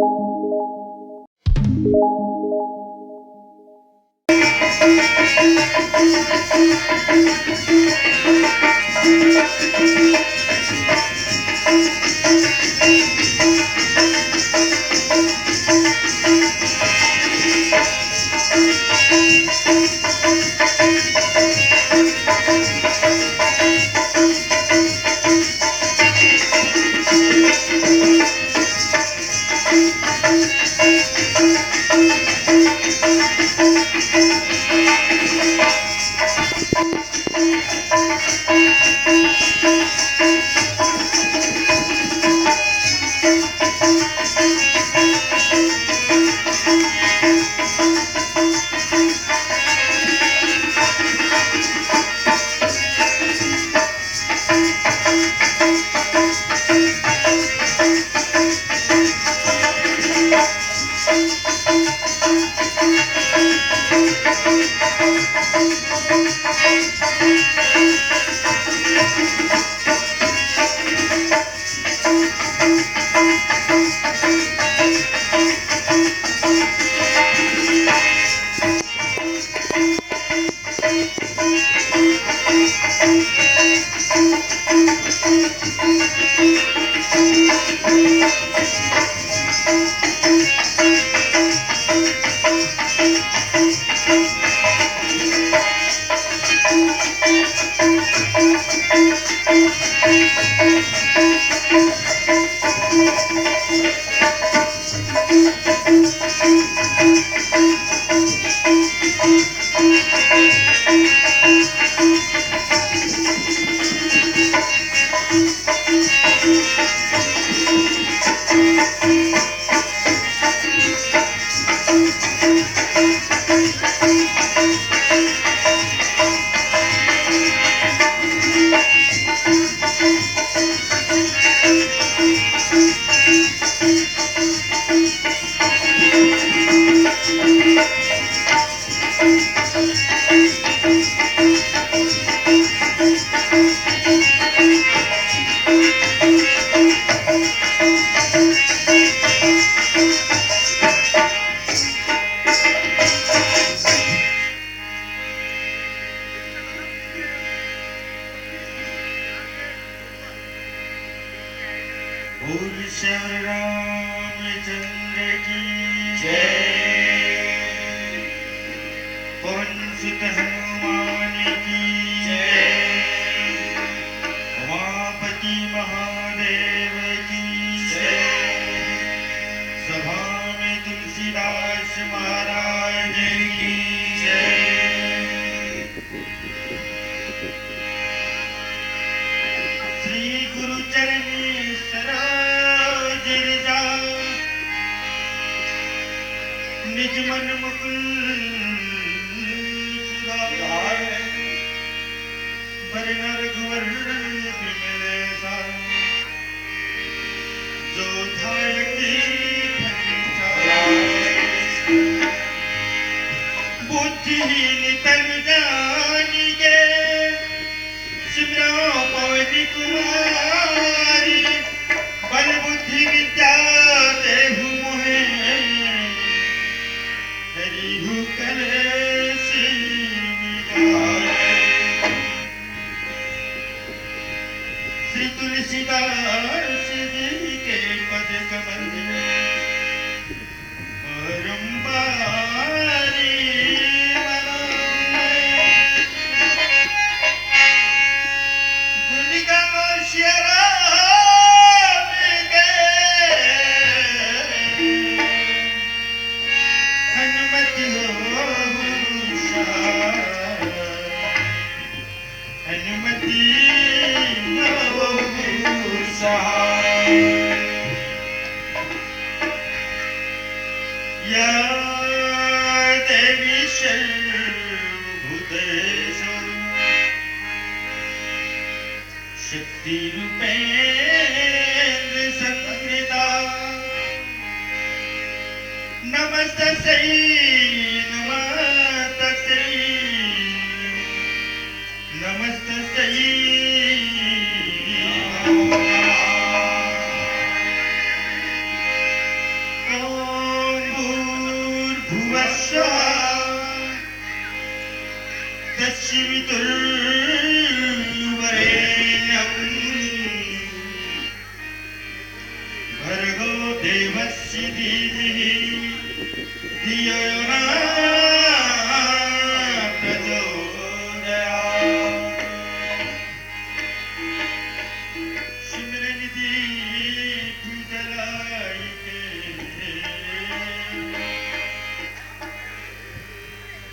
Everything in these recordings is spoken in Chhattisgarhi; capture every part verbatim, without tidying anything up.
बोल श्री रामचंद्र की जय। पवन सुत हनुमान की जय। उमापति महादेव की जय। सभा में तुलसीदास महाराज की जय। श्री गुरु चरण सरोज रज, निज मन मुकुर सुधार। बरन रघुवर बिमल जसु, जो दायक फल पावे। बुद्धिहीन तन जानिके, सिमरो पवन कुमार। बल बुद्धि विद्या देहु मोहे, हरहु कलेस निवार। श्री तुलसीदास जी के पद कमल परम पारी। गुण गावो सिया राम के, हनुमति होहु सहाय। हनुमति होहु सहाय। या देवी सर्वभूतेषु शक्ति रूपेण संस्थिता। नमस्तस्यै, नमस्तस्यै, नमस्तस्यै नमो नमः। धीमहि धियो न प्रचोदयात्। सिमरन दीप जलाय के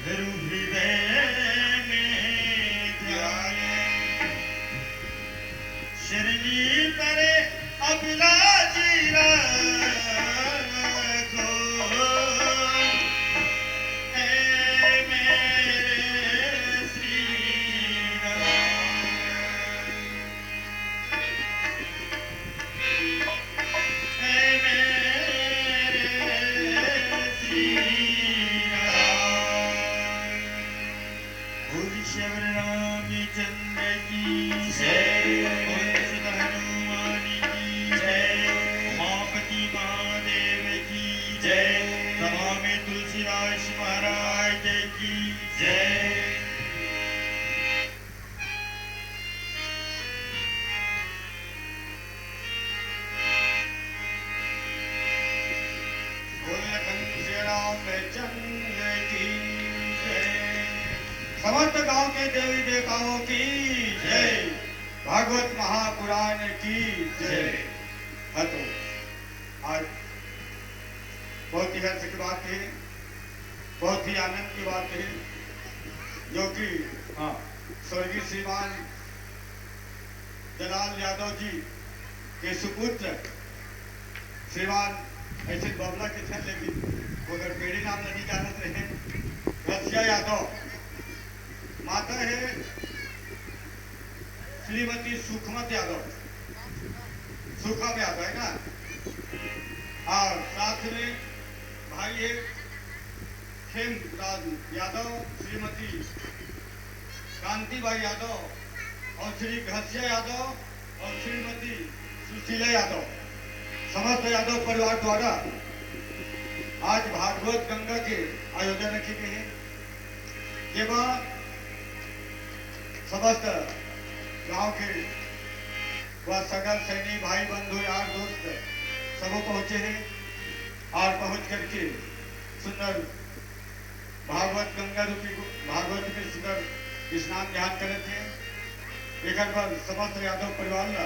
धरु हृदय में ध्यान। शरणी परे अभिलाषी राखो। हे मेरे श्री राम। हे मेरे श्री राम। बोल सियावर रामचंद्र की जय। बोल सुत हनुमान की जय। उमापति महादेव की जय। सभा में तुलसीदास महाराज की जय। बोल लखन श्री रामचंद्र की जय। समस्त गांव के देवी देवताओं की जय। भागवत महापुराण की जय। हाँ तो आज बहुत ही हर्ष की बात है, बहुत ही आनंद की बात है, जो कि हाँ। स्वर्गीय श्रीमान जलाल यादव जी के सुपुत्र श्रीमान ऐसे बबला के छन, लेकिन ओकर बेड़ी नाम नहीं जानत रहे, रसिया यादव, माता है श्रीमती सुखमत यादव, सुखम यादव है ना, और साथ में भाई है खेम राज यादव, श्रीमती कांतिबाई यादव और श्री घसिया यादव और श्रीमती सुशीला यादव, समस्त यादव परिवार द्वारा आज भागवत गंगा के आयोजन रखे गए हैं। जेमा समस्त गांव के व सगल सैनी भाई बंधु यार दोस्त सबो पहुंचे हैं और पहुंच करके सुंदर भागवत गंगा रूपी गो-, भागवत में सुंदर स्नान ध्यान करत हे। एकर बर समस्त यादव परिवार ला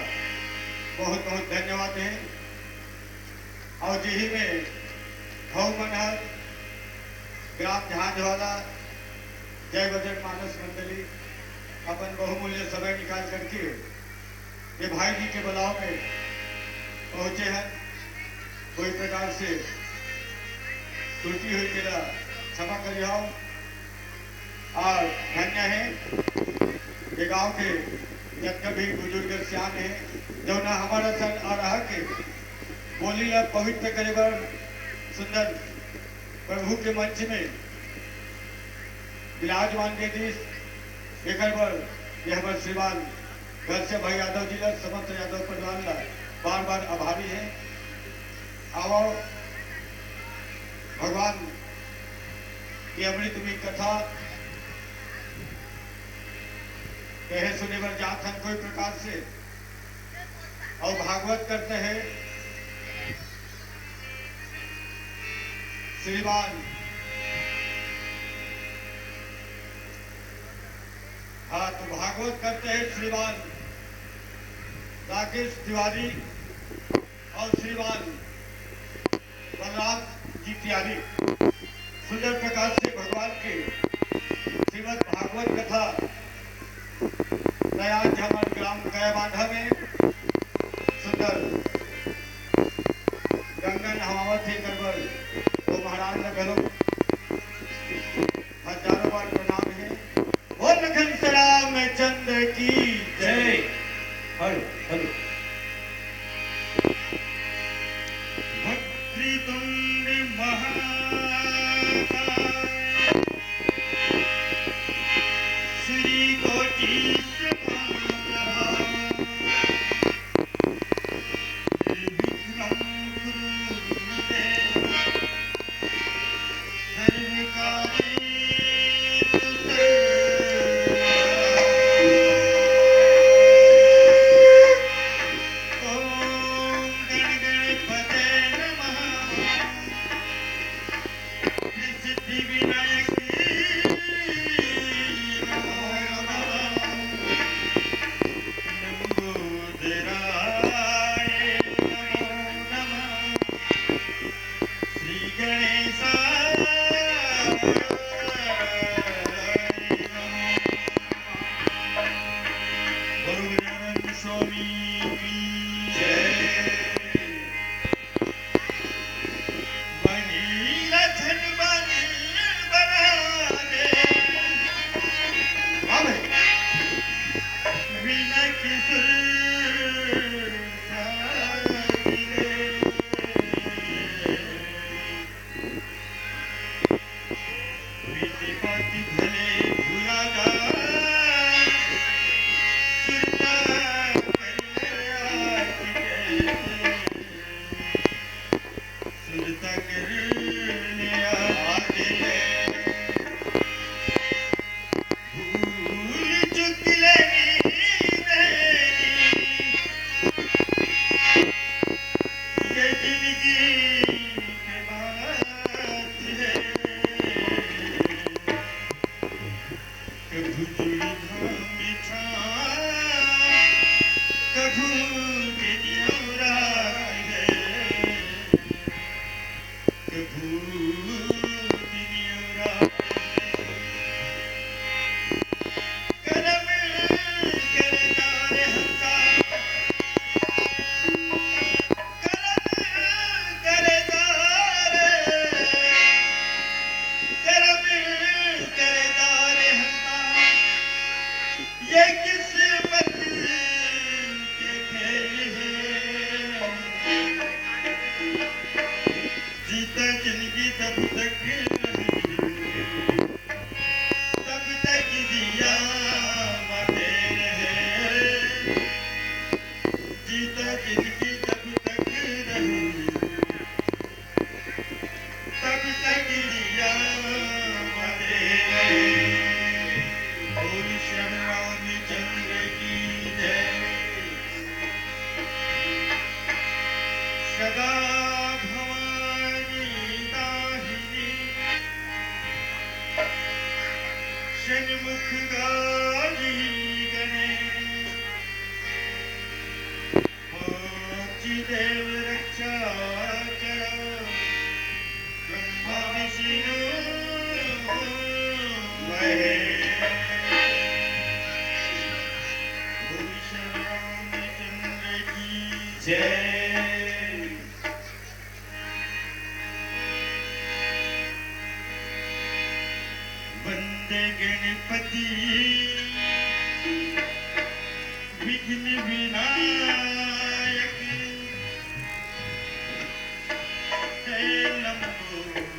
बहुत बहुत धन्यवाद हे। और यही में भाव मन हर ग्राम झांझवाला जय बजरंग मानस मंडली अपन बहुमूल्य समय निकाल करके ये भाई जी के बुलाव में पहुंचे हैं, कोई प्रकार से त्रुटि होही तेला क्षमा करिहव। और धन्य हे ये गांव के जतका भी बुजुर्ग सियान हे, जौन हमर असन अरहा के बोली ला पवित्र करे बर सुंदर प्रभु के मंच में विराजमान दे दिस। एकर बर ये हमर श्रीमान घनश्याम भाई यादव जी ला, समस्त यादव परिवार ला बार बार आभारी हे। आवव भगवान के अमृत में कथा कहे सुने बर जात हन कोई प्रकार से, और भागवत करते हैं श्रीमान, हाँ, तो भागवत करते हैं श्रीमान राकेश तिवारी और श्रीमान बलराम जी तिवारी। सुंदर प्रकार से भगवान के श्रीमद् भागवत कथा दयाल झमन ग्राम कयाबांधा में सुंदर गंगा नहावत हे करबर, तो महाराज ला घलो हजारों बार प्रणाम हे। बोल लखन श्री रामचंद्र की जय। Hello, hello. वक्रतुंड महाकाय श्री कोटि स्वामी की जय। बनी रतन बन बना दे। हाँ भाई। बिना किसी साथ रे। प्रीति पाती भले भुला गा, सुरता कर ले आके, सुरता कर ले आके। भूल चुक ले नी मैंने, ये जिंदगी के बात है। कभू जुड़ी धाम बिछा, कभू दिन रात है। कभू दिन रात। करम करता रहता, करम करता रे, करम करता रहता। ये किस्मत के खेल है। जीता जिंदगी तब तक रहे, तब तक जिया मते रहे। जीता जिंदगी तब तक रहे, तब तक जिया मते रहे। बोल श्याम रामचंद्र की जय। सदा भवानी दाहिनी, सन्मुख गाजी गणेश। पार्वती देव रक्षा करो, ब्रह्मा विष्णु महेश। बोल श्याम रामचंद्र की जय। वंदे गणपति विघ्न विनायक, हे लंबोदर गजानन।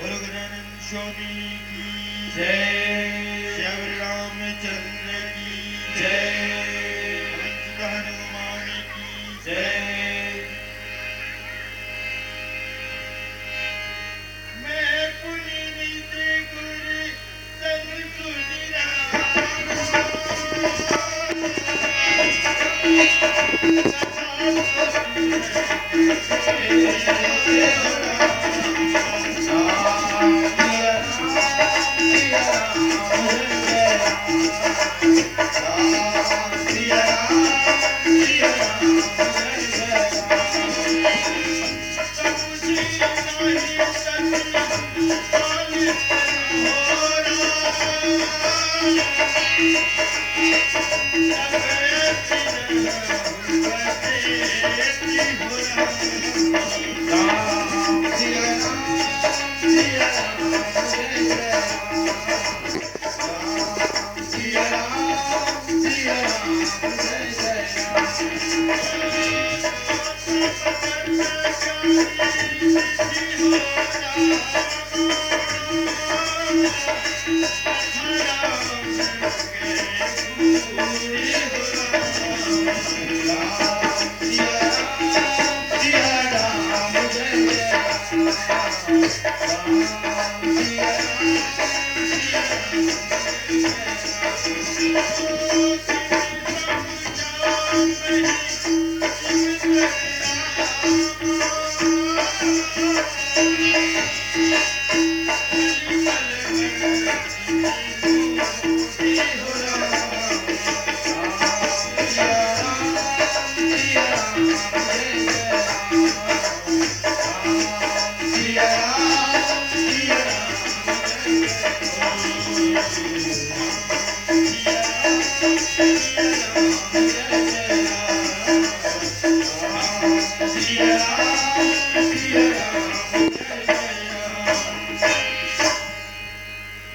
बोलो गजानन स्वामी की जय। श्यावर रामचंद्र की जय। हनुमान की जय। मैं पुनीत गुर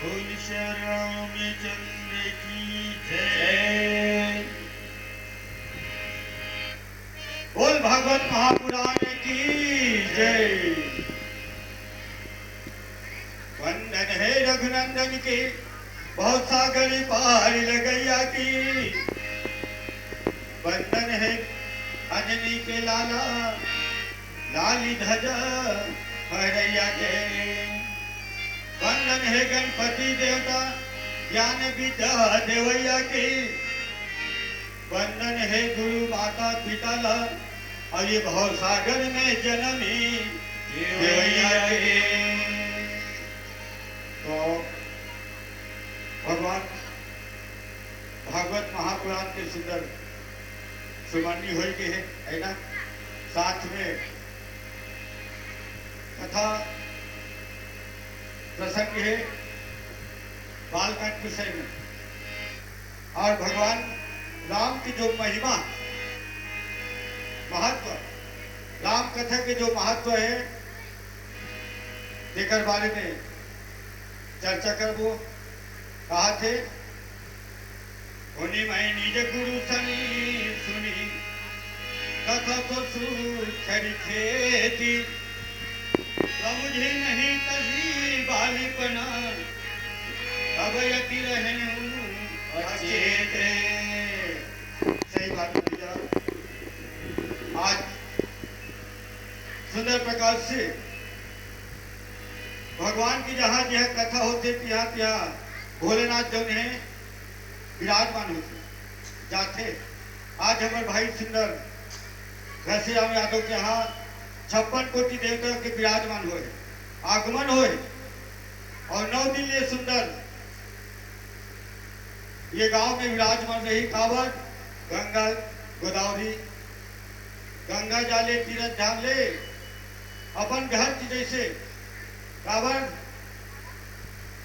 बोल श्री रामचंद्र की जय। बोल भागवत महापुराण की जय। वंदन हे रघुनंदन के, भवसागर पार लगैया की। वंदन हे अंजनी के लाला, लाली ध्वजा फहरैया के। वंदन हे गणपति देवता, ज्ञान विद्या देवैया के। वंदन हे गुरु माता पिता ला, अउ ये भवसागर में जनमी देवैया के। तो भगवान भागवत महापुराण के सुंदर सुमरनी होई के हे, है ना? साथ में कथा प्रसंग हे बालकांड विषय में, और भगवान राम की जो महिमा, महत्व, राम कथा के जो महत्व हे, तेकर बारे में चर्चा करबो। कहा थे, "होनी मैं निज गुरु सनी सुनी, कथा तो सूखर खेती। समुझी नहीं तभी बालिपना, तब अति रहनु अचेत।" सही बात है भैया। आज सुंदर प्रकाश से भगवान की जहाँ जहाँ कथा होथे, तिहाँ तिहाँ भोलेनाथ जौन हे, विराजमान होथे जाथे। आज हमर भाई सुंदर घसीराम यादव के यहाँ छप्पन कोटि देवता के विराजमान होए, आगमन होए, और नौ दिन ले सुंदर ये गांव में विराजमान रही। काबर? गंगा, गोदावरी, गंगा जाले तीरथ धाम ले, अपन घर की जैसे। काबर?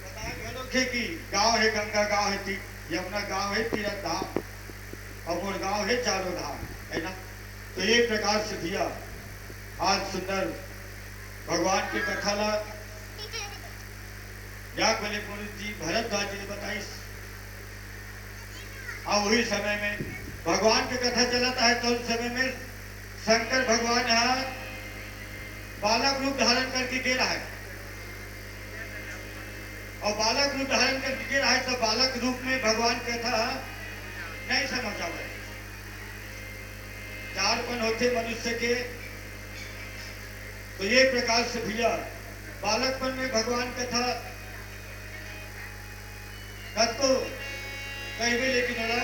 बताए घलो थे कि गांव है गंगा, गांव है ती-, यमुना, गांव है तीरथ धाम, और मोर गांव है चारों धाम, है ना? तो ये प्रकार से भैया आज सुंदर भगवान के कथा ला याज्ञवल्क्य मुनि जी भरद्वाज जी ने बताइस। और वही समय में भगवान के कथा चलत है, तो उस समय में शंकर भगवान ह बालक रूप धारण करके गे रहा है, और बालक रूप धारण करके गे रहा है, तो बालक रूप में भगवान कथा नहीं समझ आवे। चारपन होथे मनुष्य के, तो ये प्रकार से भैया बालकपन में भगवान कथा कतको कहिबे, लेकिन ओला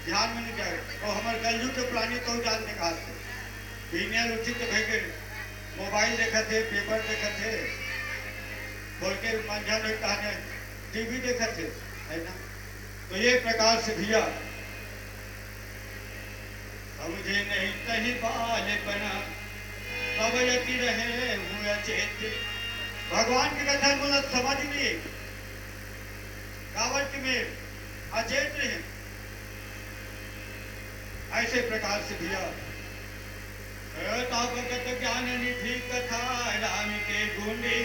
ध्यान में नहीं जाए। और हमर कलयुग के प्राणी तो जान निकालथे, बिनिया उठित भई के मोबाइल देखत हे, पेपर देखत हे, बोल के मंझन होई तहाने टीवी देखत हे, है ना? तो ये प्रकार से भैया समझे नहीं तही बालपना, अवयति रहे हूँ अचेत। भगवान की कथा को समझ नहीं, काबर कि मैं अचेत रहे। ऐसे प्रकार से भैया, तापगत ज्ञान निधि कथा राम के गुणी,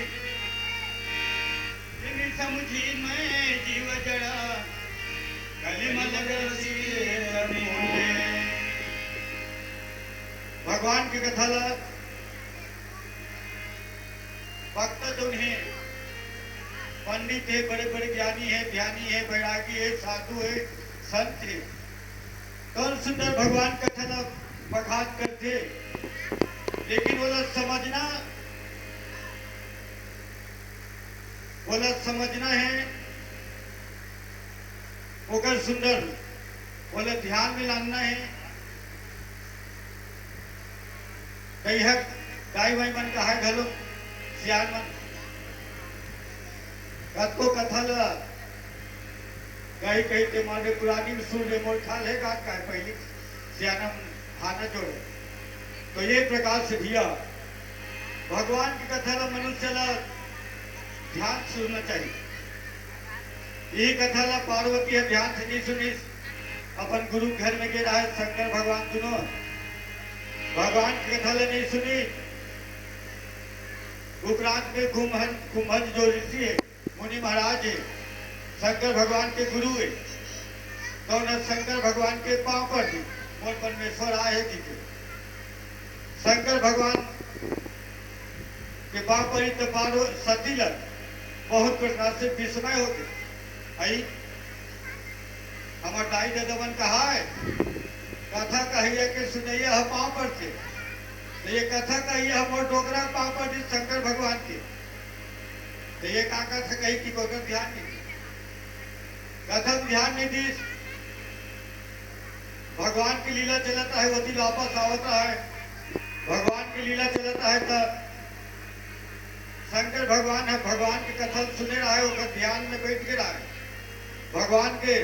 जिन समझी मैं जीव जड़ा, कलिमल रसी मुंडे। भगवान की कथा ला भक्त जो है, पंडित है, बड़े बड़े ज्ञानी है, ध्यानी है, बैरागी है, साधु है, संत है, कौन सुंदर भगवान कथा ला बखात करथे, लेकिन ओला समझना, ओला समझना है, ओकर सुंदर, ओला ध्यान में लानना है। कई हक दाई माई मन कहाय घलो, सियान मन कतको कथा ल कही कही के मारे पुरानी में सुन ले, मोर ख्याल है गात काय पहली सियाना भाना जोड़े। तो ये प्रकार से भैया भगवान की कथा ला मनुष्य ला ध्यान से सुनना चाहिए। ये कथा ला पार्वती है ध्यान से नहीं सुनी, अपन गुरु घर में गे रहा है शंकर भगवान दोनों, भगवान की कथा ला नहीं सुनी। उपरांत में कुंभज, कुंभज जो ऋषि है, मुनि महाराज है, शंकर भगवान के गुरु है, तो उन्हें शंकर भगवान के पांव पर थी, मोर परमेश्वर आए है जी के। शंकर भगवान के पांव पर ही तो पार्व-, सती लग बहुत प्रकार से विस्मय हो गए। आई हमर दाई ददा मन कहा है, कथा कहिए के सुनैया ह पांव पर से, तो ये कथा कहिए हमर डोकरा पांव पर जी शंकर भगवान के। तो ये का कथा कही कि कोकर ध्यान नहीं, कथा में ध्यान नहीं दीस। भगवान की लीला चलत है, वती वापस आवत है। भगवान की लीला चलत है तो शंकर भगवान है, भगवान की कथा सुने रहा है, ओकर ध्यान में बैठ के रहा है। भगवान के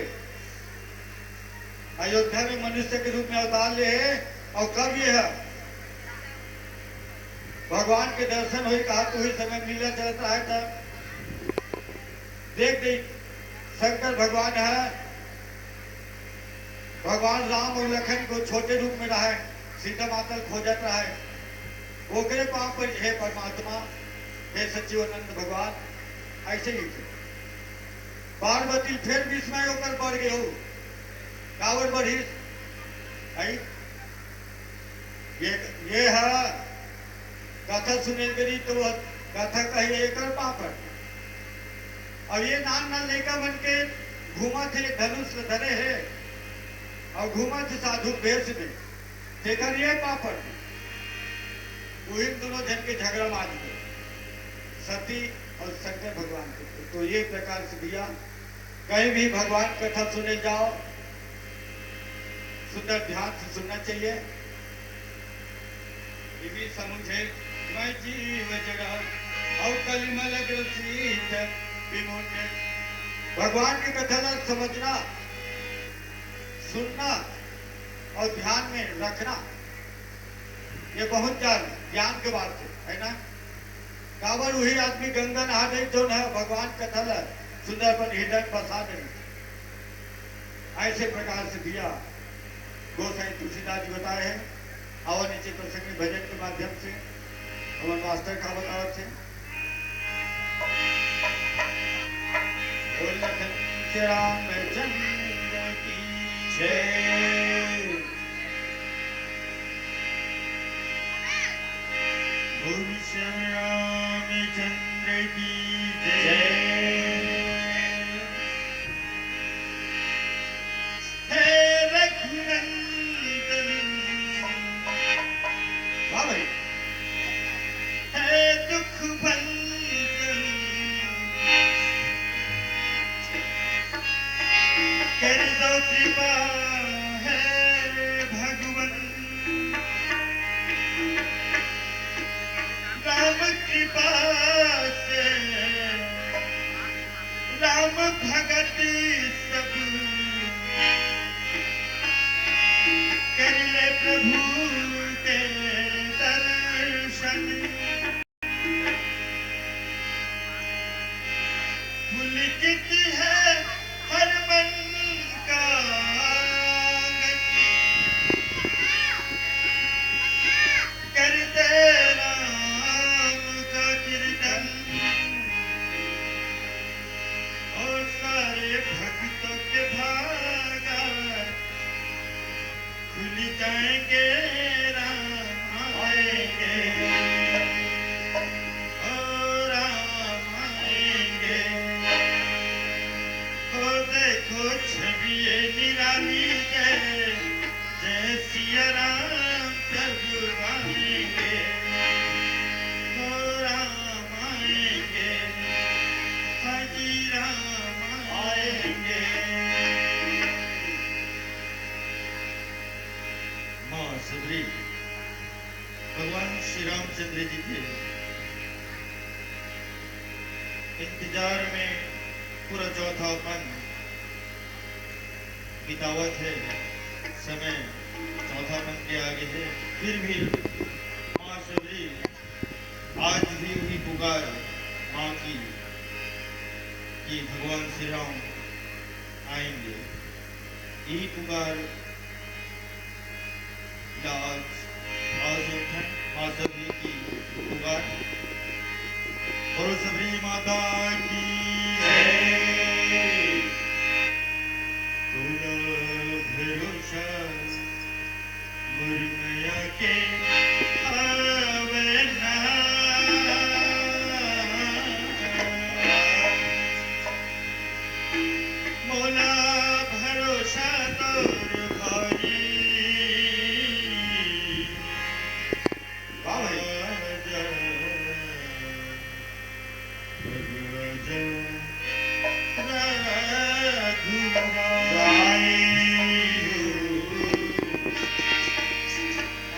अयोध्या में मनुष्य के रूप में अवतार ले है, और कब ये है भगवान के दर्शन हुई कहा तो वही समय लीला चलत रहा है। तब देख देख शंकर भगवान है, भगवान राम और लखन को छोटे रूप में रहा है, सीता माता ल खोजत रहा है, ओकरे पांव पर हे परमात्मा, हे सच्चिदानंद भगवान, ऐसे ही थे। पार्वती फिर विस्मय होकर बढ़ गए हो, कावर बढ़ी आई ये, ये है कथा सुने करी तो वह कथा कही एकर पापड़। अब ये नान नान लइका मन के घूमत हे, धनुष धरे हे और घूमत हे साधु वेश में, तेकर ये पापड़। वही दोनों जन के झगड़ा मार दिए, सती और शंकर भगवान के। तो ये प्रकार से भैया कहीं भी भगवान कथा सुने जाओ, सुंदर ध्यान से सुनना चाहिए। इही समुझे मैं जीव जड़, अउ कलिमल ग्रसित विमुझे। भगवान की कथा ला समझना, सुनना और ध्यान में रखना, ये बहुत ज्ञान, ज्ञान के बात है, है ना? काबर उही आदमी गंगा नहा दे, जोन ह भगवान कथा ला सुंदर अपन हृदय में बसा दे। ऐसे प्रकार से भैया गोसाई तुलसीदास जी बताए हैं। आवा नीचे प्रसंग में भजन के माध्यम से हमर मास्टर का बतावत है। बोल लखन के रामचंद्र की जय। बोल श्याम रामचंद्र की जय। हे रघुनंदन। वाह भाई। हे दुख भंजन। कर दो कृपा हे भगवन। राम कृपा से राम भगत सब कर ले प्रभु के दर्शन। पुलकित है हर मन का आंगन, करते राम का कीर्तन। और सारे भक्तों के भागा खुल जाएंगे, राम आएंगे, ओ राम आएंगे। ओ देखो छवि ये निराली है, जय सिया राम प्रभु आएंगे, ओ राम आएंगे, हाँ जी राम आएंगे। माँ शबरी भगवान श्री रामचंद्र जी के इंतजार में पूरा चौथापन बितावत हे। समय चौथापन के आगे हे, फिर भी माँ शबरी आज भी वही पुकार माँ की कि भगवान श्री राम आएंगे। यही पुकार आज, आज उठन माँ शबरी की पुकार। बोलो शबरी माता की जय। तोला भरोसा मुरमया के आवे ना। मोला भरोसा तोर भारी। वाह भाई। आजा, आजा, रघुराई।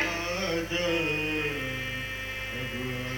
आजा, आजा, रघुराई।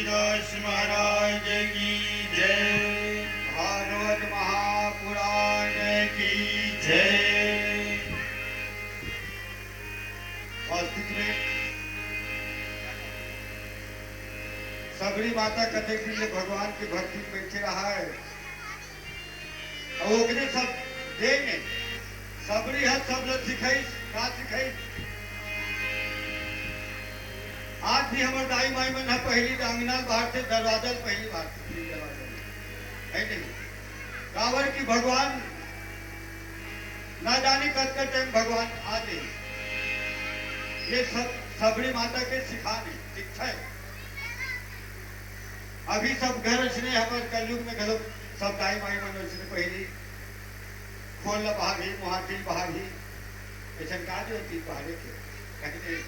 महाराज की जय। भागवत महापुराण की जय। वास्तविक में सबरी माता कतेक दिन ले भगवान के भक्ति में बैठे रहा है। अउ ओकरे सब देन हे, सबरी ह सब ल सिखाइस, का सिखाइस? आज भी हमर दाई माई मन ह पहिली अंगना ल बहारथे, दरवाजा ल पहिली बहारथे, पहिली दरवाजा ल। है नहीं? काबर कि भगवान ना जाने कतका टाइम भगवान आ जाही। ये सब सबरी माता के सिखान हे, शिक्षा हे। अभी सब घर अइसने, हमर कलयुग में घलो सब दाई माई मन अइसने पहिली खोल ल बहारही, मुहाटी ल बहारही, अइसन का जो चीज बहारे के, कहीं नहीं।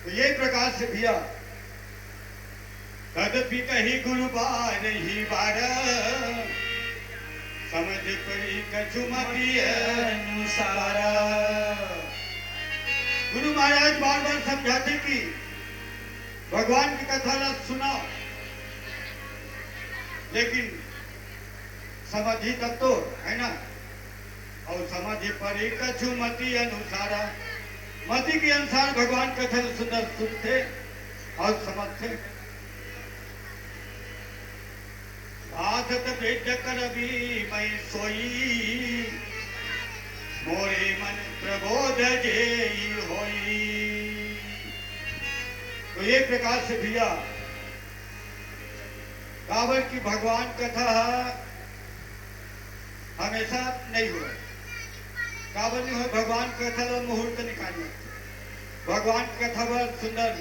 तो ये प्रकार से भैया, तदपि कही गुरु बारही बार, समझ परी कछु मति अनुसार। गुरु महाराज बार बार समझाथे कि भगवान की कथा ला सुनाओ, लेकिन समझही तब तो, है ना? अउ समझ परी कछु मति अनुसारा, मति के अनुसार भगवान कथा ला सुंदर सुनथे अउ समझथे। साधत वृद्ध करबी मई सोई, मोरे मन प्रबोध जेई होई। तो ये प्रकार से भैया, काबर कि भगवान कथा ह हमेशा नहीं होय। काबर नहीं होय? भगवान कथा ला मुहूर्त निकालना। भगवान कथा बर सुंदर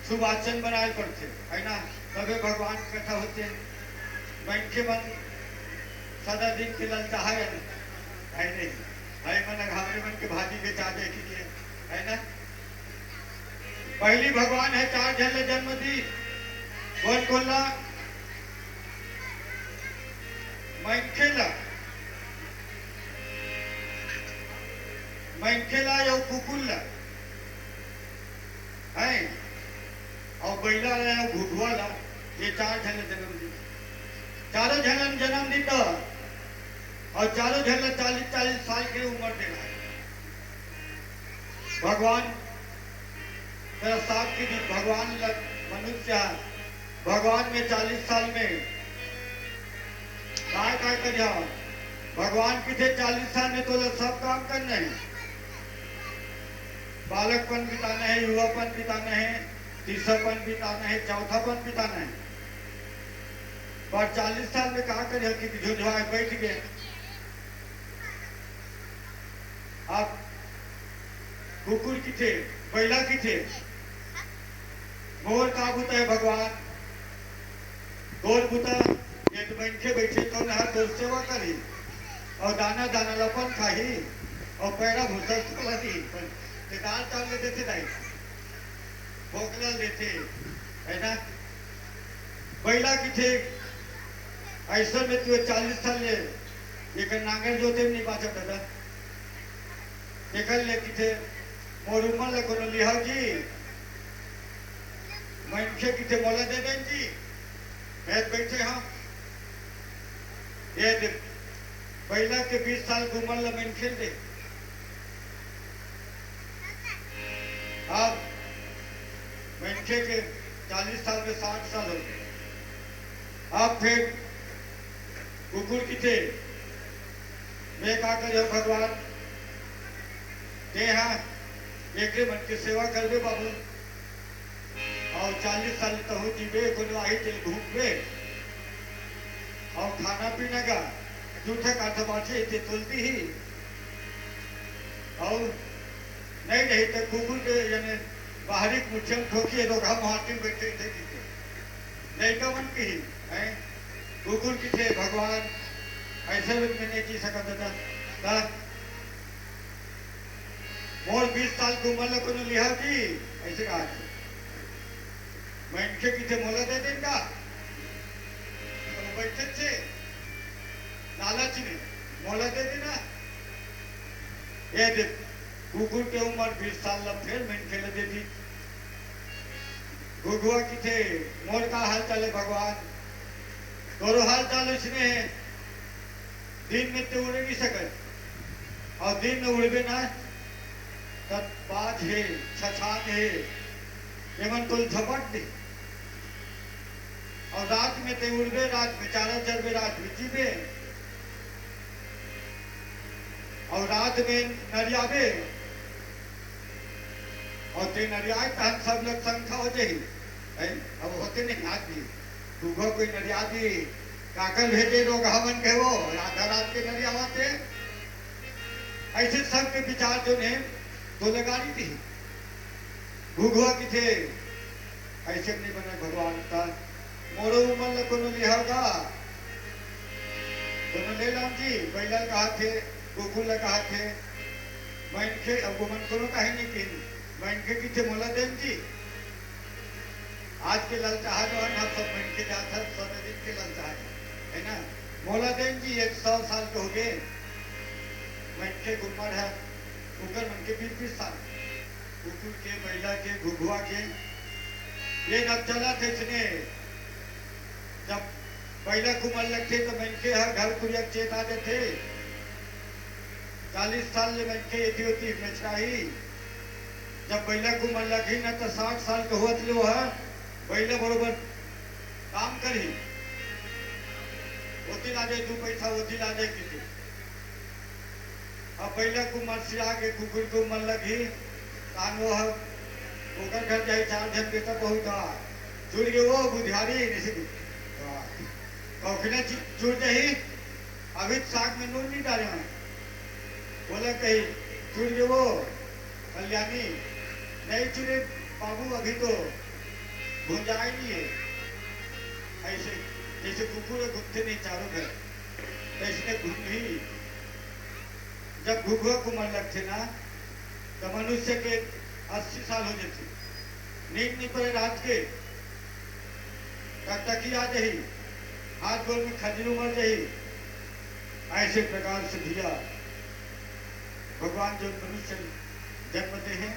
सुवाचन बनाए पड़थे, है ना? तबे भगवान कथा होथे। मनखे मन सदा दिन के ललचाहय, है नहीं? भाई मन घावरे मन के भाजी बेचा दे के, है ना? पहिली भगवान ह चार झन ल जन्म दी। कोन कोन ला? मनखे ला, मनखे ला अउ कुकुर ला, हैं? अउ बइला ला अउ घुघुआ ला, ये चार झन ल जन्म दी। चारों झन ल जन्म दी त, अउ चारों झन ल चालीस चालीस साल के उम्र देना हे। भगवान तेरा साथ के दिन भगवान ल-, मनुष्य ह, भगवान में चालीस साल में काय काय करिहा? भगवान किथे चालीस साल में तोला सब काम करना हे। बालकपन बिताना हे, युवापन बिताना हे, तीसरापन बिताना हे, चौथापन बिताना हे। पर चालीस साल में का करिहा कि झुंझुआ के बैठ गए। अब कुकुर किथे, बइला किथे, मोर का बुता हे भगवान? तोर बुता, एक मनखे बइठे तोर नहर तोर सेवा करही, अउ दाना दाना ल अपन खाही, अउ पैरा भूसा ल तोला दिही। ते दाल चावल ल देथे दाई, बोकला ल देथे, है ना? बइला किथे, अइसन में तू चालीस साल ले एकर नांगर जोते में नहीं बाचत दादा। तेकर ले किथे, मोर उमर ल कोनो लिहाव जी, मनखे किथे मोला दे देन जी, मैं बइठे हंव। ये दे, बइला के बीस साल के उमर ल मनखे ल दे। अब मनखे के चालीस साल में साठ साल हो गए। अब फिर कुकुर किथे, मैं का करिहा भगवान, तेहा एकरे मन के सेवा करबे बाबू, अउ चालीस साल तहूँ जीबे, कोनो आही तेल घूमबे, अउ खाना पीना का जूठा काठा बाचे ते तोल दिही, अउ नहीं रही त कुकुर के यानी बाहरी मुठिया में ठोकी हे, रोगहा मुहाटी में बैठे थे जीते। लइका मन किही, हैं? कुकुर किथे भगवान, अइसे रूप में नहीं जी सकत दादा। त मोर बीस साल के उमर ल कोनो लिहा जी, अइसे कहा थे। मनखे किथे मोला दे देन का? तो बइठे थे, लालच में, मोला दे देना। ये दे, कुकुर के उमर बीस साल ल फेर मनखे ल दे दी। घुघुआ किथे, मोर का हाल चाल हे भगवान? तोरो हाल चाल इसने हे। दिन में ते उड़े नहीं सकत, अउ दिन में उड़बे ना, तब बाज हे, छछान हे, एमन तोल झपट दे। अउ रात में ते उड़बे, रात में चारा चरबे, रात में जीबे, अउ रात में नरियाबे, अउ ते नरियाए तहन सब लोग शंका हो जाही। हैं? अब होते नहीं आदमी, घुघुआ कोई नरिया दी, काकर भेजे लोग हमन के वो, आधा रात के नरियावत हे। ऐसे सबके विचार जो ने, तो लगा दी थी। घुघुआ किथे, ऐसे नहीं बने भगवान का। मोरो उमर ल कोनो लिहाव का? कोनो ले लाऊं जी, बइला ल कहाथे, कुकुर ल कहाथे। मनखे, अब वो मन कोनो काहे नहीं किन। मनखे किथे मोला देन जी। आज के ललचाहा जो है ना, सब मनखे जात है, सौ दिन के ललचाहा है, है ना? मोला देन जी, एक सौ साल के हो गए। मनखे के उमर है, ऊपर मनखे बीस बीस साल। कुकुर के, बइला के, घुघुआ के, ये नब चलत हे इसने। जब बइला के उमर लगथे, तो मनखे ह घर कुरिया के चेत आ जथे। चालीस साल ले मनखे एती ओती मचराही। जब बइला के उमर लगही न, तो साठ साल के होत ले ओह बइला बरोबर काम करही। ओती ला दे दू पैसा, ओती ला दे किथे। अब बइला के उमर सिरा के, कुकुर के उमर लगही, तान वो ह, ओकर घर जाही, चार झन बेटा बहू दा, जुड़ गे वो बुधियारी, नहीं से, वाह। कौखने चु-, जुड़ जाही, अभी तो साग में नून नहीं डाले हैं। बोला कही, जुड़ गे वो, कल्याणी, नहीं जुड़े बाबू, अभी तो भुंजाए नहीं है। ऐसे, जैसे कुकुर घूमते नहीं चारों घर, तो इसने घूम ही जब घुघुआ के उमर लगथे ना, त मनुष्य के अस्सी साल हो जथे। नींद नहीं पड़े रात के, टकटकी आ जाही, हाथ गोड़ में खजरू मर जाही। ऐसे प्रकार से भैया, भगवान जो मनुष्य जन्म दे हैं,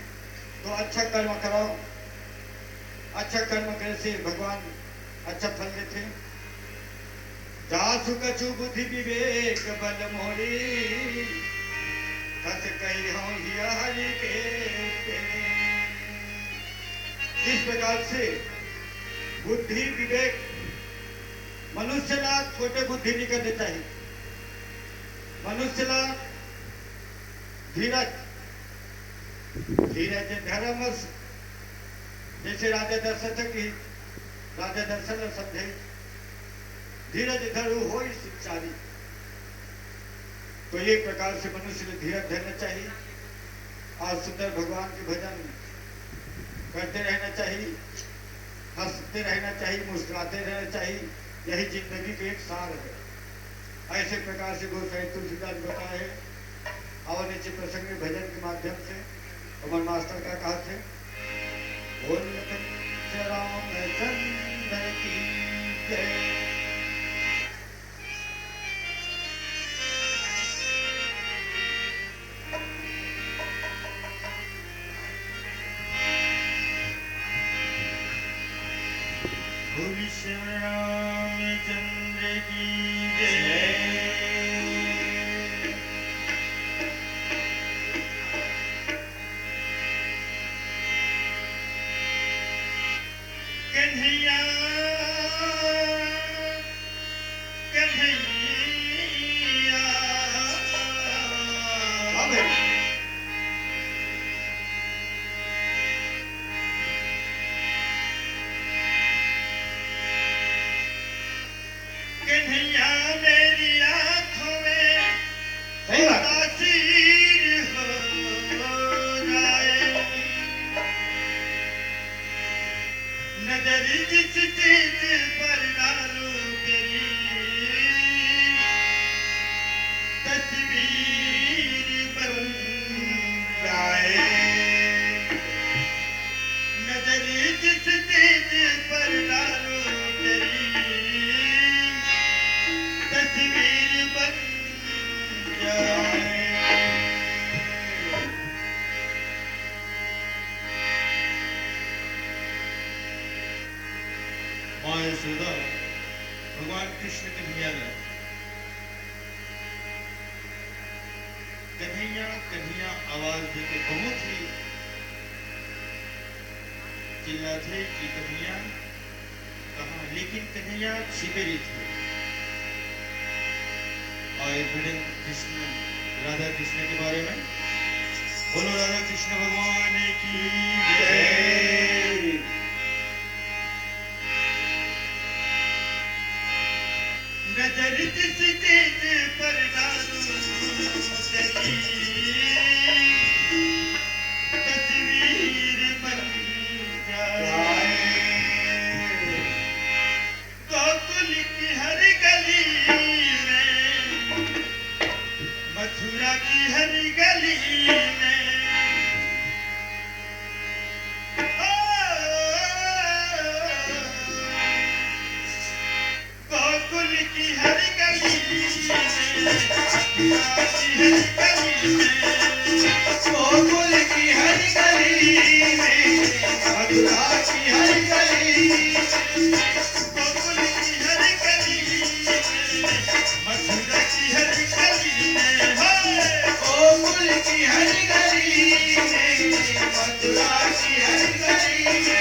तो अच्छा कर्म कराओ। अच्छा कर्म करे से भगवान अच्छा फल देथे। जासु कछु बुद्धि विवेक बल मोरी, कस कही हूँ हिय हरि के प्रेम। इस प्रकार से बुद्धि विवेक, मनुष्य ला छोटे बुद्धि नहीं करने चाहिए। मनुष्य ला धीरज, धीरज धरम, जैसे राजा दशरथ की, राजा दशरथ समझे, धीरज धरु होई सुख चारी। तो ये प्रकार से मनुष्य ने धीरज धरना चाहिए और सुंदर भगवान के भजन करते रहना चाहिए, हंसते रहना चाहिए, मुस्कुराते रहना चाहिए। यही जिंदगी का एक सार है। ऐसे प्रकार से गोसाई तुलसीदास बताए हैं। और नीचे प्रसंग में भजन के माध्यम से हमारे मास्टर का कहा थे, बोल रामचंद्र की जय। बोल श्री रामचंद्र की जय। कन्हैया, कन्हैया। हाँ भाई। कन्हैया मेरी आँखों में सही बात। तासीर हो जाए। नजर जिस चीज पर डालूं तेरी तस्वीर बन जाए। नजर जिस चीज पर डालूं तेरी तस्वीर बन जाए। यशोदा भगवान कृष्ण कन्हैया ला कन्हैया, कन्हैया आवाज देके बहुत ही चिल्लाथे कि कन्हैया कहाँ, लेकिन कन्हैया छिपे रहिथे। और भजन कृष्ण, राधा कृष्ण के बारे में बोलो, राधा कृष्ण भगवान की जय। नजर जिस चीज पर डालूं तेरी, तस्वीर बन जाए। गोकुल की हर गली में, मथुरा की हर गली में, ओ, गोकुल की हर गली में, मथुरा की हर गली में, गोकुल की हर गली में, मथुरा की हर गली में, गोकुल की हर गली में, मथुरा की हर गली में, हे। गोकुल की हर गली में, मथुरा की हर गली में, हे।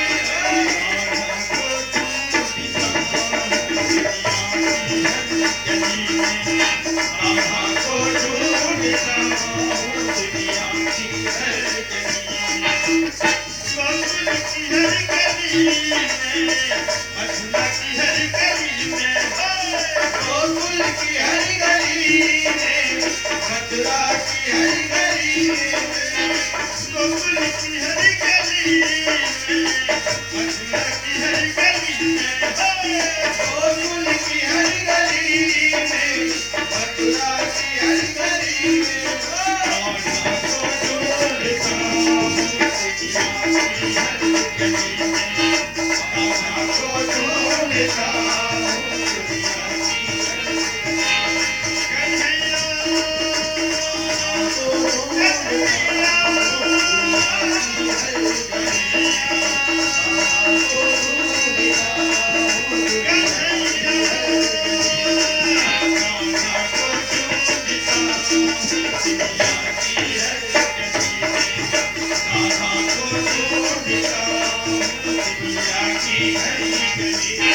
गोकुल की हर गली में, मथुरा की हर गली में, गोकुल की हर गली में, मथुरा की हर गली में, गोकुल की हर गली में, मथुरा की हर गली में, गोकुल की हर गली में, मथुरा की हर गली में, राधा को ढूंढता हूँ दुनिया की हर गली में, राधा को ढूंढता हूँ दुनिया की हर गली में। कन्हैया, कन्हैया, राधा को ढूंढता हूँ दुनिया की हर गली में, राधा को ढूंढता हूँ दुनिया की हर गली में।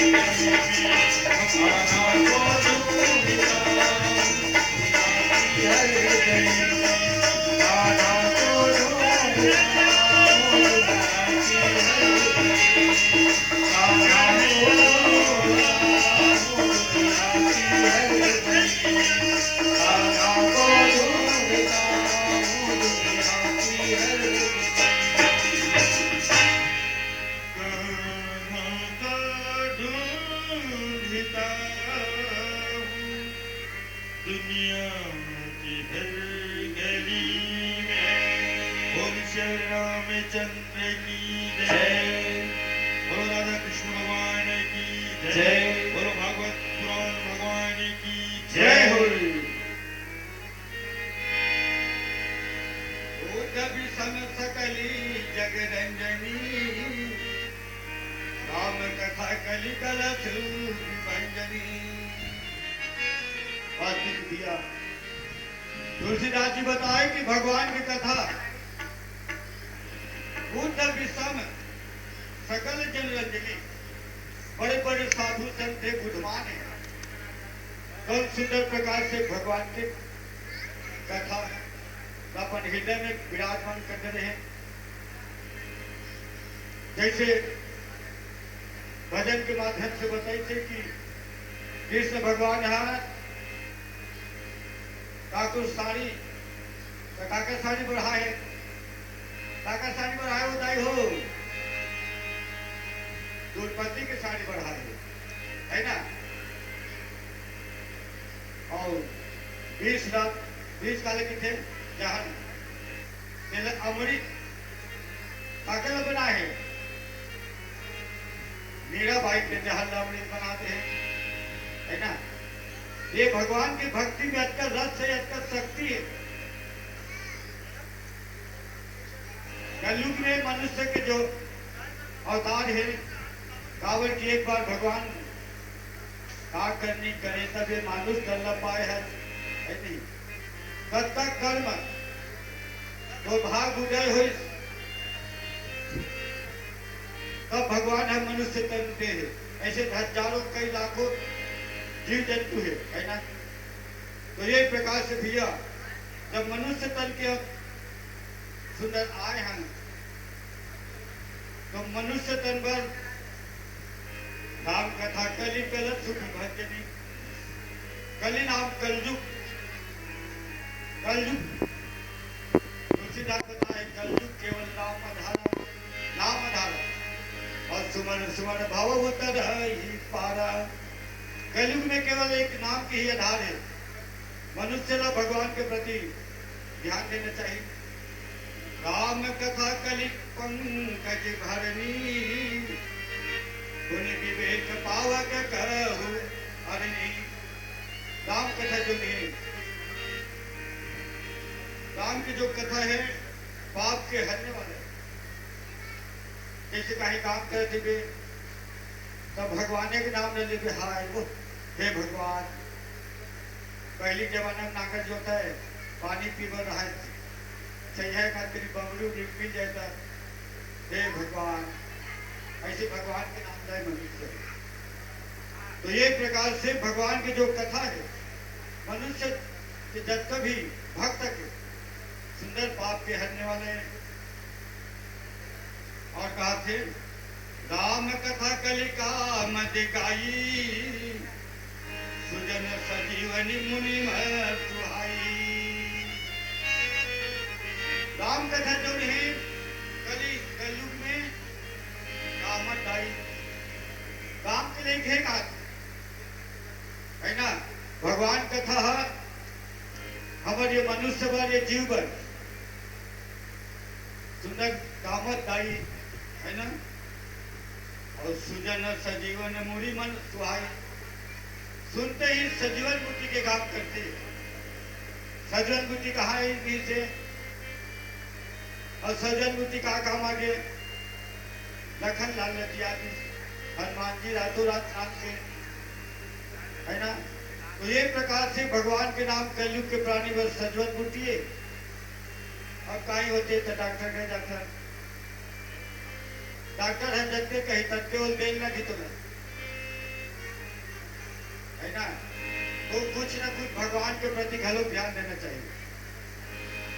कहाँ का ढूंढता हूँ दुनिया की हर गली में। बोल श्री रामचंद्र की जय। बोलो राधा कृष्ण भगवान की जय। बोलो भागवत पुराण भगवान की जय हो। भूत विषम सकली जग रंजनी, राम कथा कलि कलश विभंजनी। वास्तविक भैया, तुलसीदास जी बताए कि भगवान की कथा भूत विषम सकल जन रंजनी, बड़े बड़े साधु संत थे, बुद्धमान है, कौन सुंदर प्रकार से भगवान के कथा अपन हृदय में विराजमान कर रहे हैं। जैसे भजन के माध्यम से बताई थे कि कृष्ण भगवान ह काकर साड़ी, तो काकर साड़ी बढ़ाए, काकर साड़ी बढ़ाए वो दाई हो, द्रौपदी के साड़ी बढ़ाए, है ना? और विष ला, विष काला कथे? जहर। तेला अमृत काकर ला बनाए हे? मीराबाई के जहर ला अमृत बना दे हे, है ना? ये भगवान की भक्ति में अतका रस है, अतका शक्ति है। कलयुग में मनुष्य के जो अवतार है, काबर कि एक बार भगवान का करनी करे तब ये मानुष तन ला पाए हे, है नहीं? तब तक कर्म तो भाग उदय होइस, तब भगवान ह मनुष्य तन दे हे। ऐसे हजारों कई लाखों जीव जंतु है, है ना? तो ये प्रकार से भैया, जब मनुष्य तन के सुंदर आए हैं, तो मनुष्य तन बर राम कथा कलि कलश विभंजनी। कलि नाम कलयुग, कलयुग तुलसीदास बताए, कलयुग केवल नाम आधारा, नाम आधारा। और सुमन सुमन भव उतरहि पारा। कलयुग में केवल एक नाम के ही आधार है। मनुष्य ला भगवान के प्रति ध्यान देना चाहिए। राम कथा कलि पंकज भरनी, गुण विवेक पावक कहु अरनी। राम कथा जो है, राम की जो कथा है, पाप के हरने वाला है। जैसे कहीं काम करत हिबे, तब भगवान के नाम ले लेबे, हाय वो, हे भगवान, पहली जमाना में नांगर जोता है, पानी पीबर रहा है, सही है, खातिर बमरू भी मिल जाता, हे भगवान, ऐसे भगवान के नाम ले मनुष्य। तो ये प्रकार से भगवान की जो कथा है, मनुष्य के जब भी भक्त के सुंदर पाप के हरने वाले हैं। और कहा थे, राम कथा कलिका मत गाई, सुजन सजीवनी मुनि मर सुहाई। राम कथा जो नहीं, कली, कलयुग में काम मत गाई। काम के लिए घेर कहा, है ना? भगवान कथा है, हमर ये मनुष्य बर, ये जीव बर सुंदर कामत दाई, है ना? और सुजन सजीवन मुनि मन सुहाई, सुनते ही सजीवन बुद्धि के काम करते। सजीवन बुद्धि कहाँ है इनकी से? और सजीवन बुद्धि का काम आगे लखन लाल लटियादी, हनुमान जी रातों रात नाम के, है ना? तो ये प्रकार से भगवान के नाम कलयुग के प्राणी बर सजीवन बुद्धि है। अब काई होते तो डॉक्टर के डॉक्टर, डॉक्टर है जब के कही तब के बोल देल ना जीतो ना। है ना? तो कुछ ना कुछ भगवान के प्रति घलो ध्यान देना चाहिए।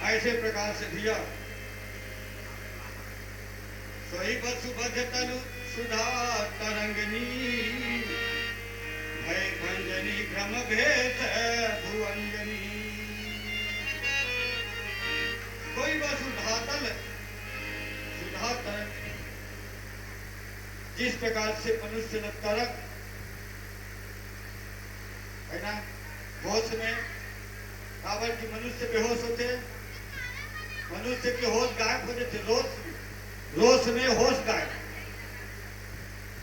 ऐसे प्रकार से भैया, सोई बसु बध तनु सुधा तरंगनी, भय भंजनी भ्रम भेद भुवंजनी। सोई बसु धातल सुधा तरंगनी, जिस प्रकार से मनुष्य ल तरंग, है ना, होश में, काबर कि मनुष्य बेहोश होथे, मनुष्य के होश गायब हो जाथे, रोश, रोश में होश गायब,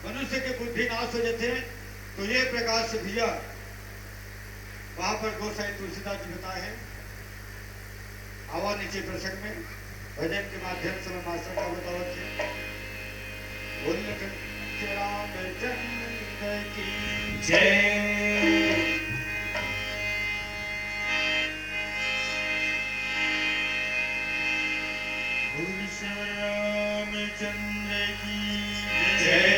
मनुष्य के बुद्धि नाश हो जाथे। तो ये प्रकार से भैया, वहां पर गोसाई तुलसीदास जी बताए हैं। आवा नीचे प्रसंग में भजन के माध्यम से मैं मास्टर का बतावत है। बोल लखन श्री रामचंद्र की जय। बोल श्री रामचंद्र की जय।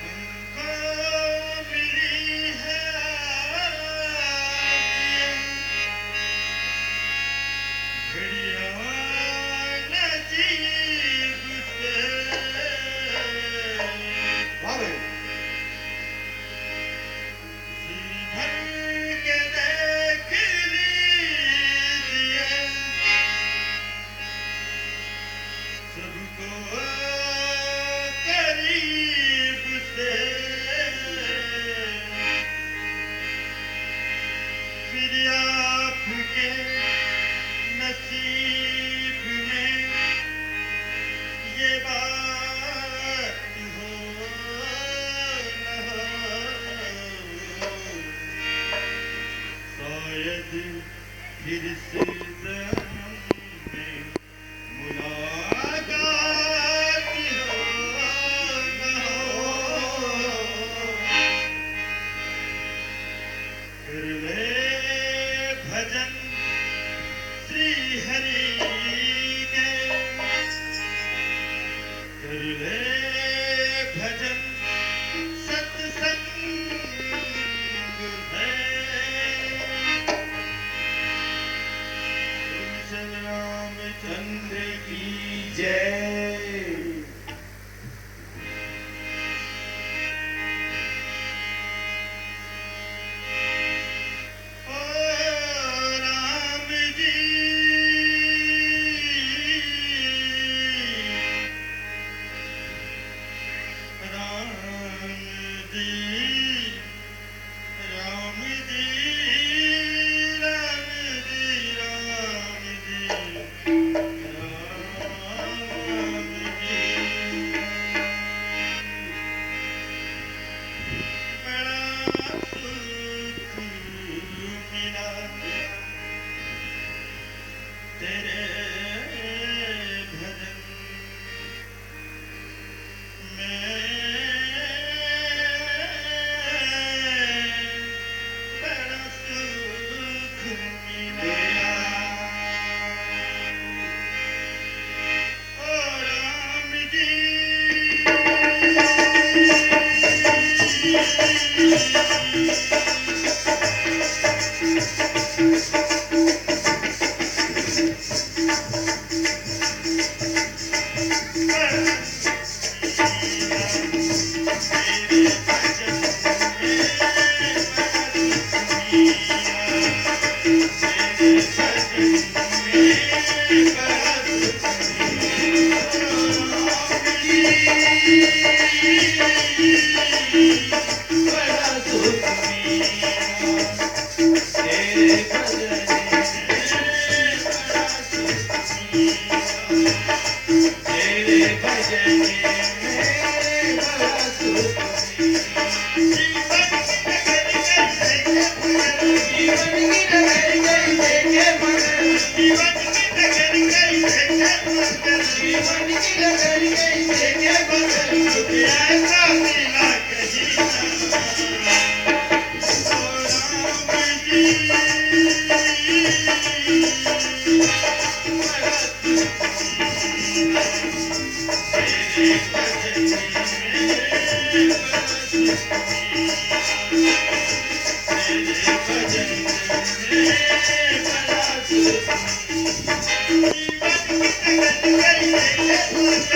हमको मिली है आज ये घड़िया नसीब से। वाह भाई। श्रीधर के देख लीजिए, सबको करीब से। फिर आपके नसीब में ये बात हो न हो, शायद फिर से जन्म में मुलाकात हो न हो। कर ले भजन श्री हरि के, कर ले भजन सत्संग है। बोल रामचंद्र की जय। ओ राम जी, राम जी, राम जी, राम जी, राम जी, राम जी। बड़ा सुख मिला तेरे भजन में, बड़ा सुख मिला। ओ राम जी।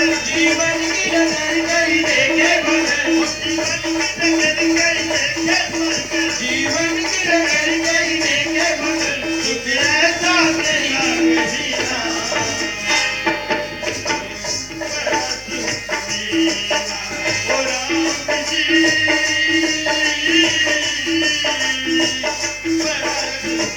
जीवन की डगर कई देखे मगर, जीवन की डगर कई देखे मगर, जीवन की डगर कई देखे मगर, सुख ऐसा तेरा कहीं ना। बड़ा सुख मेरा, ओ राम जी, बड़ा सुख मेरा।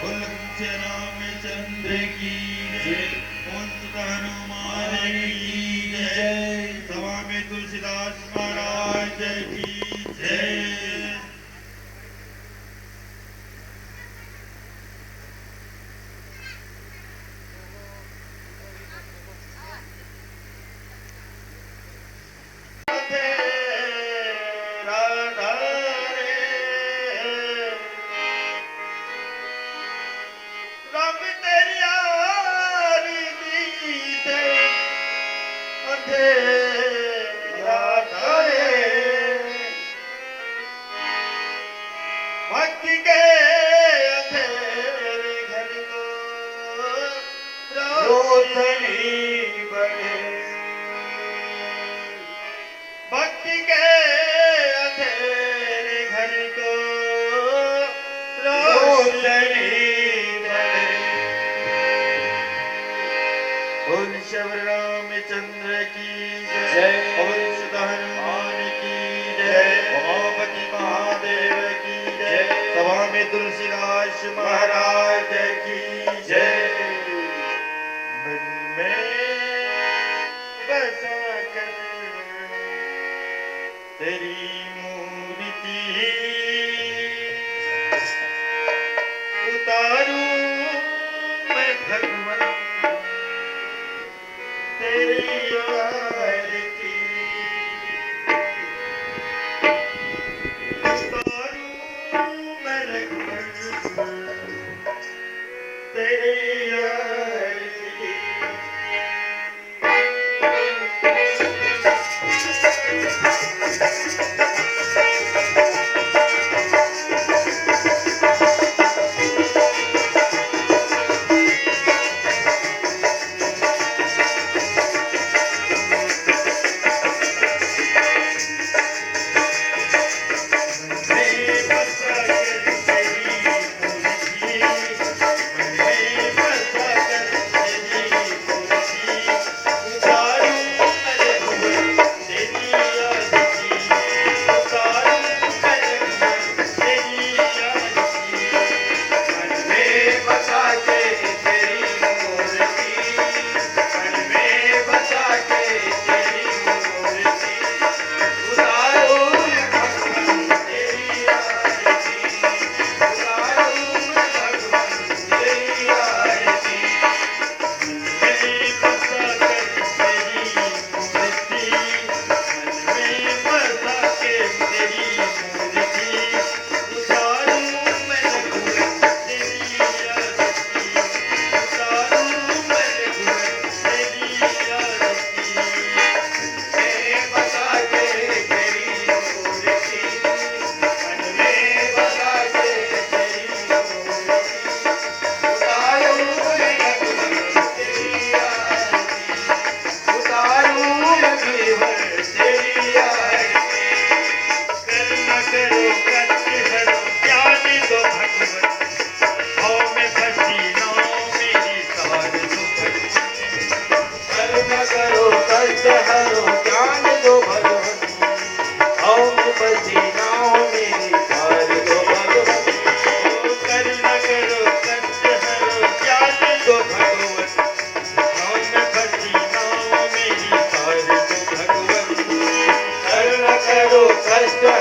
बोल लखन सिया रामचंद्र की जय। बोल सुत हनुमान की जय। सभा में तुलसीदास महाराज की जय। भक्ति के अंधेरे घर को रोशनी बढ़े। भक्ति के अंधेरे घर को रोशनी बढ़े। बोल श्री रामचंद्र की जय। बोल सुत हनुमान की जय। उमापति महादेव की जय। सभा में तुलसीदास महाराज की जय। मन में बसा कर तेरी मूर्ति उतारूं मैं भगवान, तेरी आरती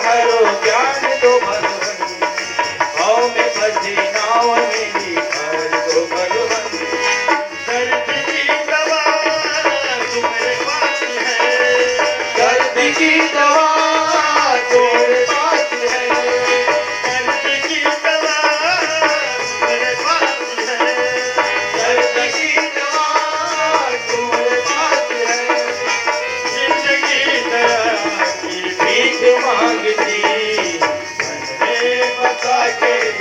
करो ज्ञान दो भगवन, हव में फंसी नाव में निकाल दो भगवन। दर्द की दवा तुम्हारे पास है। दर्द की दवा तुम्हारे पास है। दर्द की दवा तुम्हारे पास है। दर्द की दवा तुम्हारे पास है। जिंदगी दया की भीख मांगती, मन में बसा के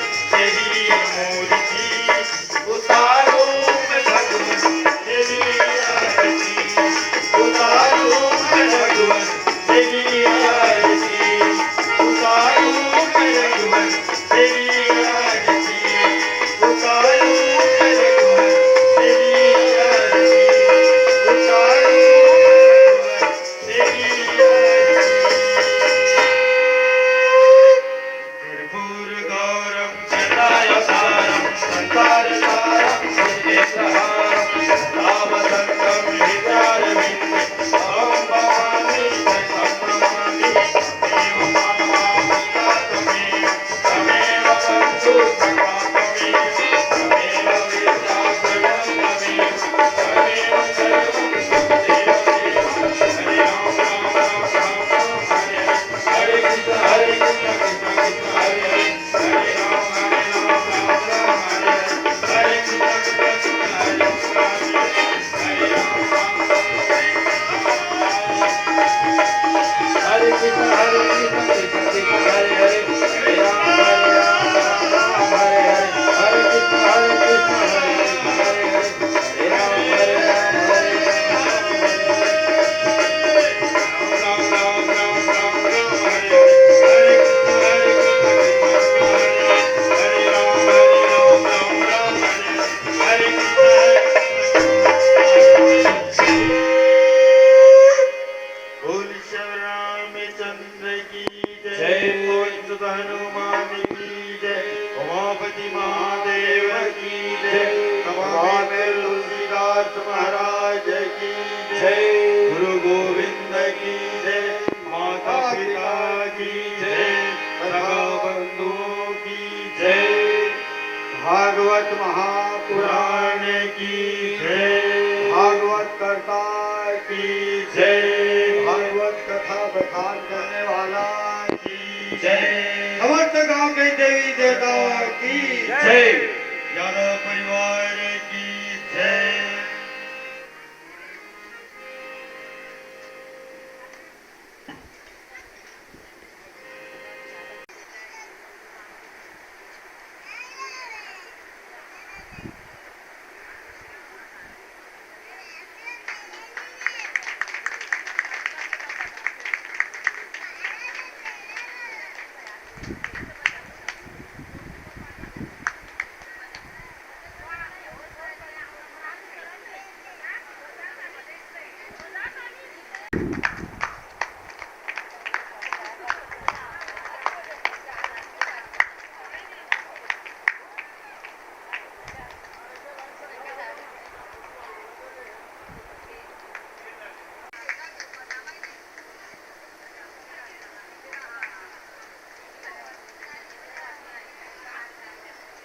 तेरी मूर्ति, उतारूं मैं भगवन तेरी आरती, उतारूं मैं भगवन तेरी आरती। बोल श्री रामचंद्र की जय। जय। बोल सुत हनुमान की जय। उमापति महादेव की जय। जय। भगवान तुलसीदास महाराज की जय। जय। गुरु गोविंद की जय। माता पिता की जय। सगा बंधुओं की जय। भागवत महापुराण की जय। भागवत कर्ता की जय। भागवत कथा प्रधान करने वाला की जय। समस्त गांव के देवी देवता की जय। यादव परिवार की जय।